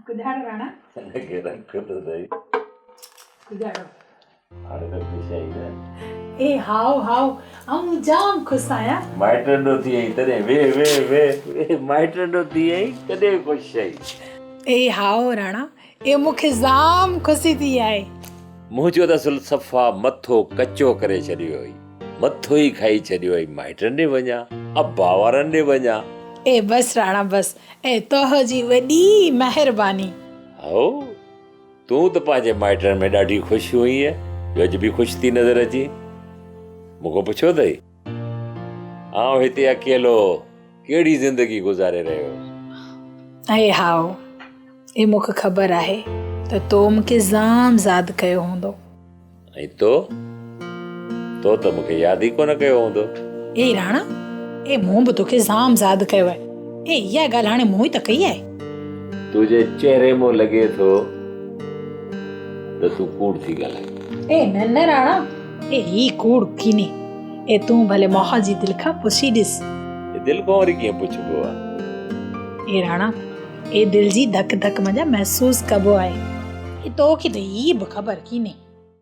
ڪجاڙو راڻا. هن کي رک ته سهي. ڪجاڙو. هاڻي ته خوش آهين نه؟ اي هائو هائو آئون جام خوش آهيان. مائٽن ڏو ٿي آئين تڏهن ويهه ويهه ويهه ويهه مائٽن ڏو ٿي آئين تڏهن خوش آهين. اي هائو راڻا اي مون کي جام خوشي ٿي آهي. منهنجو ته اصل صفا مٿو ڪچو ڪري ڇڏيو هئي. مٿو ئي کائي ڇڏيو هئي مائٽن ڏي وڃان ابا وارن ڏي وڃان. اي بس راڻا بس اي توهه جي وڏي مهرباني. هائو تون ته پنهنجي مائٽن ۾ ڏاڍي خوش هئينء جو اڄ به خوش ٿي نظر اچين. مون کان پڇيو اٿئي؟ آئون هتي اڪيلو ڪهڙي زندگي گذاري رهيو هوس. اي هائو، اي مون کي خبر آهي ته تو مون کي جام ياد ڪيو هوندو. ۽ تو؟ تو ته مون کي ياد ئي ڪونه ڪيو هوندو. اي راڻا، اي مون به توکي جام ياد ڪيو آهي. اي اها ڳالهه هاڻي مون ئي ته ڪئي آهي. تنهنجي چهري مون لڳي ٿو ته تون ڪوڙ ٿي ڳالهائين. اي نه نه راڻا، اي هي ڪوڙ ڪينهي. اي تون ڀلي موهن جي دل کان پڇي ڏس. اي دل کان وري ڪيئن پڇبو آهي؟ اي راڻا، اي دل جي ڌڪ ڌڪ منجهان محسوس ڪبو آهي. اي توکي ته هي به خبر ڪينهي.